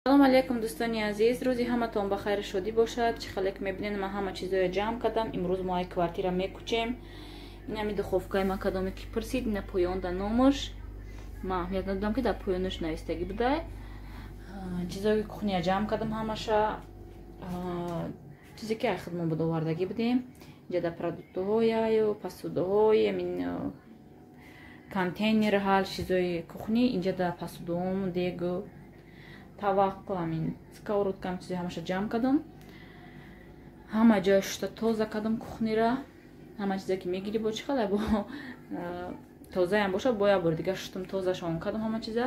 Салом алейкум, дӯстони азиз. Рӯзи ҳаматон ба хайру шодӣ бошад. Чӣ хеле ки мебинед, ман ҳама чизоя ҷамъ кардам. Имрӯз мо ай квартира мекучем. Ин ҳами духовкаи ман, кадоме ки пурсид, ина поёнда номаш. Ман аҳамият надодам, ки дар поёнаш навистагӣ будай. Чизои кухния ҷамъ кардам ҳамаша. Чизе ки ай худмон буд овардагӣ будем. Инҷа дар продуктҳояю посудаҳои амин контейнер, ҳал чизои кухни, инҷа дар посудаҳом, дегу таваққу, ҳамин сковородкам, чизи ҳамаша ҷамъ кардам. Ҳама ҷоя шуста тоза кардам кухнира. Ҳама чизе ки мегирӣ, бо чӣ қадар бо тозаям бошад, бо як бори дигар шустум, тозашон кардам ҳама чиза.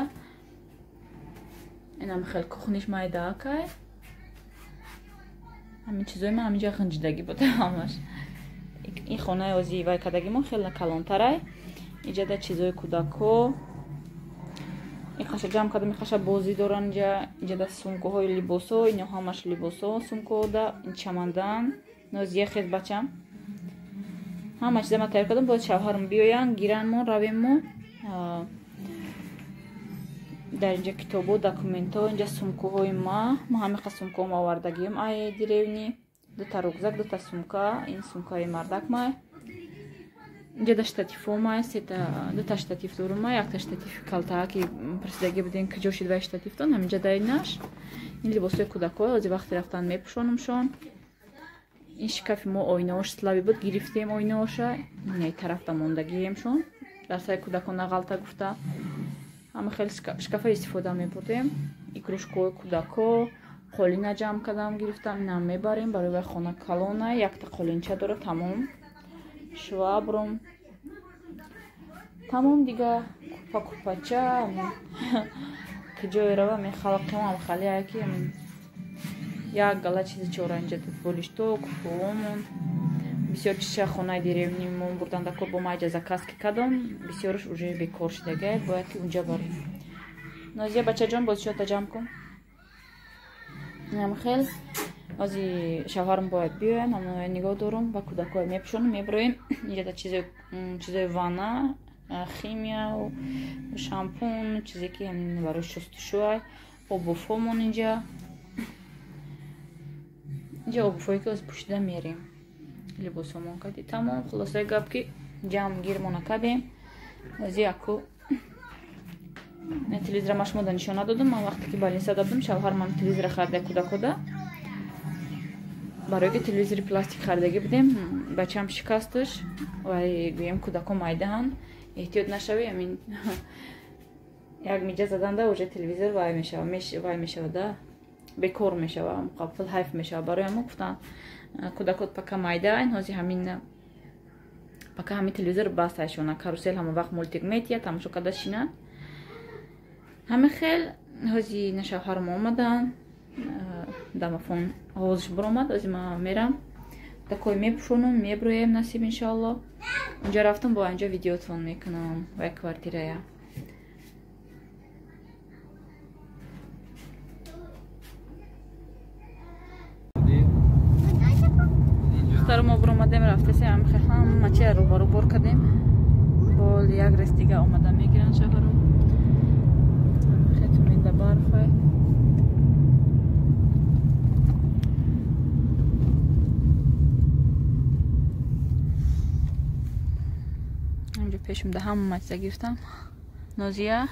Инам хел кухниш майдаакай. Ҳамин чизои ман ҳаминҷа ғинҷидагӣ буда ҳамаш. Ин хонаи ози вай кардагимон хеле калонтарай. Иҷада чизои кӯдако ин қаша ҷамъ кардам, ин қаша бозӣ доран инҷа. Инҷада сумкаҳои либосо, ино ҳамаш либосо сумкаода, ин чамандан. Нозия, хез, бачам. Ҳама чиза ман тайёр кардам, бояд шавҳарам биёянд, гиранмо, равеммо. Дар инҷа китобо, документҳо, инҷа сумкаҳои ма. Ма ҳамиқа сумкаҳом овардагиам ай деревни. Дута рюкзак, дута сумка, ин сумкаи мардак май. Инҷа да штатифомай, сета дута штатив дорумай, якта штатив калтаа, ки пурсидагӣ будем, куҷо шид вай штативтон, ҳаминҷа даинаш. Ин либосҳои кӯдакҳо, ҳозир вақти рафтан мепӯшонамшон. Ин шкафи мо оинаош слаби буд, гирифтем оинаоша, инаи тарафта мондагиемшон. Дар сари кӯдакон нағалта гуфта. Ҳама хеле шкафа истифода мебурдем. Игрушкаҳои кӯдакҳо, қолина ҷамъ кардам, гирифтам, инам мебарем барои вай хона калона, якта қолинча дора, тамом. Швабром. Тамом дига, купа купача, куҷое рава, мен халқимам халия ки як гала чизи чора инҷа болишто, купаомон. Бисёр чиза хонаи деревнимон бурдан дакор, бо ма иҷа заказ ки кардам, бисёрш уже бекор шидагай, бояд ки унҷа барем. Нозия, бачаҷон, бозичота ҷамъ кун. Инам хел ози шавҳарам бояд биёянд, ҳамоя нигоҳ дорум ва кӯдакҳоя мепӯшонам, мебироем. Инҷа чизои ванна, химия, шампун, чизе ки ҳамин барои шустушӯай, обуфҳомон инҷа. Инҷа обуфҳое ки оз пӯшида мерем. Либосҳомон кардӣ. Тамом, хулосаи гап ки ҷамъ гирмона кардем. Ози яку телевизора ма шумо да нишон надодам. Ман вақте ки больница будам, шавҳарам телевизора харида кӯдакода. Барои ки телевизори пластик харидагӣ будем, бачаам шикасташ, вай гӯем кӯдако майдаҳанд, эҳтиёт нашавӣ, ҳамин як миҷа заданда уже телевизор вай мешава, вай мешава да, бекор мешава, муқабил ҳайф мешава. Барои ҳамо гуфтанд, кӯдакот пока майдаайн, ҳозир ҳамин пока ҳамин телевизор бас айшона, карусел ҳама вақт мультик метия, тамошо карда шинанд. Ҳамин хел ҳозир на шавҳарам омаданд, домофон овозаш баромад, ҳозир ман мерам такой мепӯшонам, меброем, насиб иншоалло. Унҷа рафтам, бо анҷо видеотон мекунам вай квартирая. Духтаро мо баромадем, рафтесем, ҳамин хел ҳама чия рӯбарӯ бор кардем. Бол як рес дига омада мегиранд шавҳарам. Ҳамин хел туминда барфай. Инҷо пешумда ҳама чиза гирифтам. Нозия.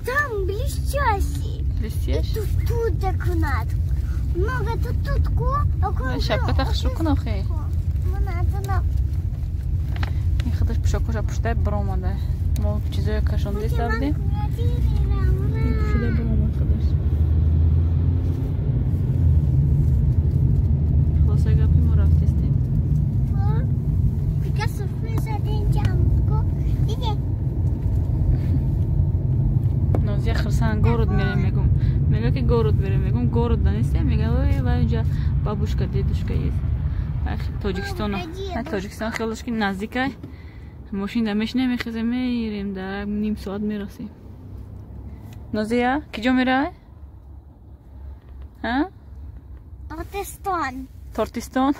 Там блестящий. Блестящий? Тут тут докунат. Много тут тут ку. Шапката хушрӯ кун охе. Ин худаш пӯшокоша пуштай баромада. Мо чизое кашондиста будем. Пушида баромад худаш. Хулоса гапи мо рафтистем. Нозия хирсан город мерем, мегум. Мега ки город мерем, мегум город да нестем, мега ой вай инҷа бабушка, дедушка есть. Тоҷикистон, Тоҷикистон хелаш ки наздикай. Мошин да мешинем, мехезем, мерем, дар ним соат мерасем. Нозия, киҷо мерай? Ҳа? Тортистон. Тортистон?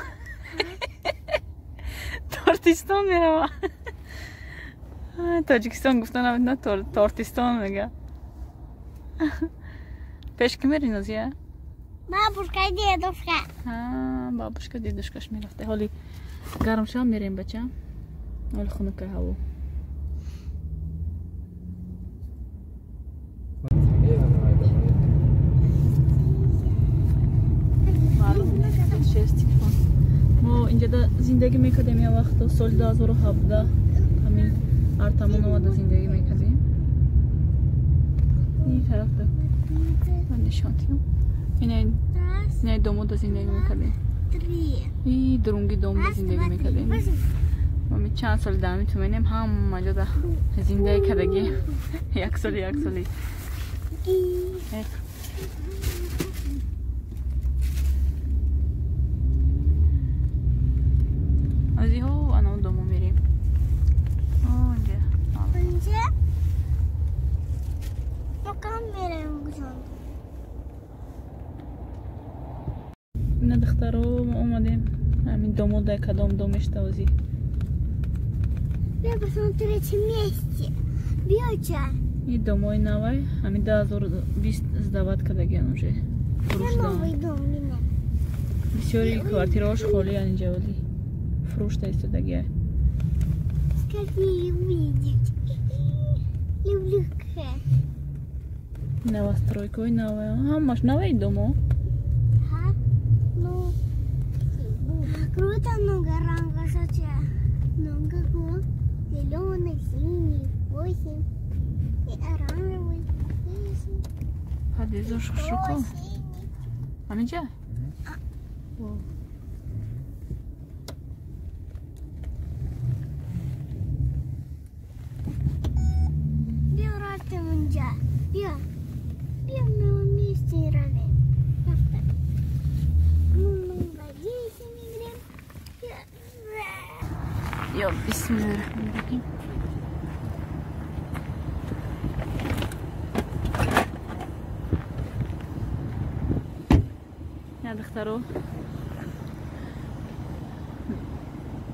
Тортистон мерава. Тоҷикистон гуфта наметона, Тортистон мега. Пеш ки мери, Нозия? Бабушка, дедушка. Бабушка, дедушкаш мерафта. Ҳоли гарм шав мерем, бача. Ҳоли хунука ҳаво. Маълум нест через телефон. Мо инҷода зиндагӣ мекардем як вақт, соли 2017 ҳамин Артамонова зиндагӣ мекардем. Ин тарафда ман нишон диҳам. Инаи домода зиндагӣ мекардем. И дурунги домда зиндагӣ мекардем. Мо чанд соли дар ҳамин Тюменем ҳама ҷода зиндагӣ кардагӣ. Як соли, як соли. Азиҳо ана он домо мерем. Онҷа. Онҷа? Мо кам мерем гузон. Ина духтаро мо омадем. Ҳамин домода кадом дом мештавозӣ. Биё посмотрите вместе. Биёча. И домои навай, ҳамин 2020 сдавать кардагиан уже. Новый дом бинем. Бисёри квартираҳош холиян инҷа оли. Фурӯшта истодагия. Скорее увидеть. Люблю. Новостройкаи навай. Ҳамаш наваи домо. Ну, круто много ранга соча. Много го. Зеленый, синий, 8. И оранжевый. Подъездош хушруко. Ҳаминҷа? Биё рафтем унҷа. Биё. Биё мы вместе равем. Ё бисмиллаҳир-раҳмонир-раҳим. Я духтаро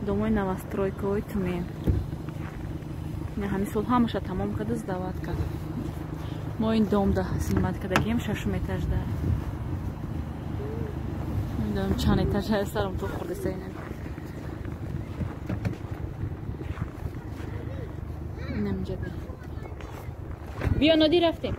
домои новостройкаҳои Тюмен. Ҳамин сол ҳамаша тамом карда сдавать кард. Мо ин домда снимать кардагием, шашум этажда. Намедонам чанд этаж ҳаст, сарам то хӯрдеста ина. Инаминҷа биё Нодир рафтем.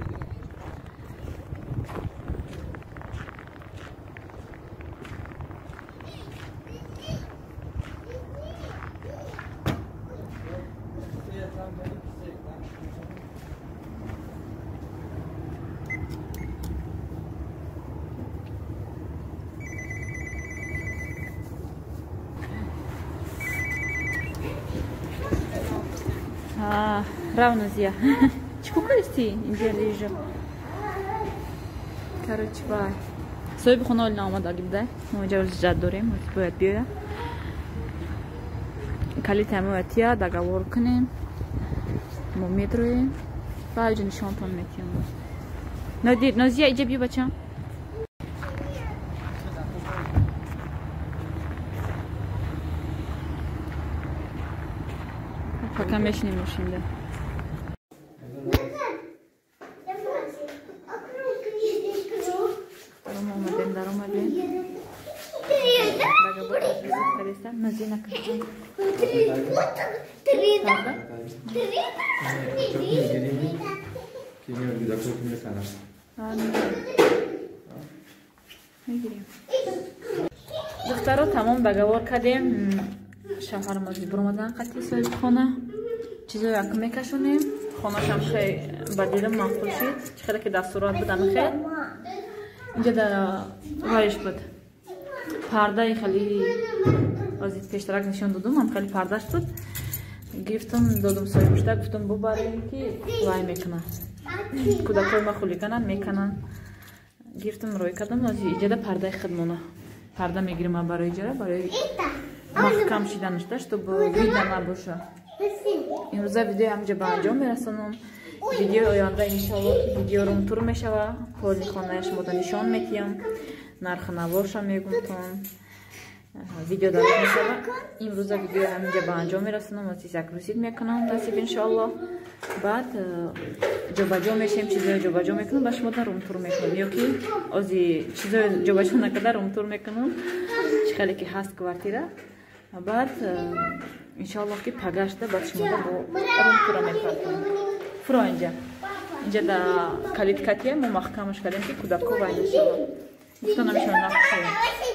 Рав, Нозия. Чӣ кор кардисти инҷа лижа? Короче, вай. Соҳиби хона оли наомадаги буда. Мо инҷа ҷад дорем, бояд биёяд. Калита мояд тия, договор кунем. Мо медроем. Ва иҷа нишонтон метиҳам. Нодир, Нозия, иҷа биё бачам. Пока мешинем мошинда. Даромадем. Духтаро тамом договор кардем. Шавҳар мозӣ буромадан қатъи соҳибхона. Чизои як мекашонем. Хонашам хеле ба дилам маъқул шид. Чӣ хеле ки дастурот будам хел. Инҷа дар вайш буд. Пардаи хеле ози пештарак нишон додум, ҳам хеле пардаш буд. Гирифтам, додум соҳибшда, гуфтам бубарем ки вай мекунам. Кӯдакҳои ма хулиганан мекунанд. Гирифтам рой кардам, ози иҷада пардаи худмона. Парда мегирим барои иҷара, барои маҳкам шиданашда, чтобы видно набоша. Имрӯза видеои ҳаминҷа ба анҷом мерасонам. Видеои оянда иншалло ки видео румтур мешава. Ҳоли хонаи шумода нишон метиҳам. Нархи наворша мегумтон. Видео дароз мешава. Имрӯза видео ҳаминҷа ба анҷом мерасонам. Ози загрузить мекунам, насиб, иншоалло. Баъд ҷобаҷо мешем, чизои ҷобаҷо мекунам, ба шумо да румтур мекунам, ё ки ози чизои ҷобаҷо накарда румтур мекунам, чӣ хеле ки ҳаст квартира. Баъд, иншоалло, ки пагашта баъд шумо да бо румтура мепартонам. Фуро инҷа, инҷа да калиткатия мо маҳкамаш кардем, ки кӯдако вай нашавад. Гуфта намешавад, нақшавад.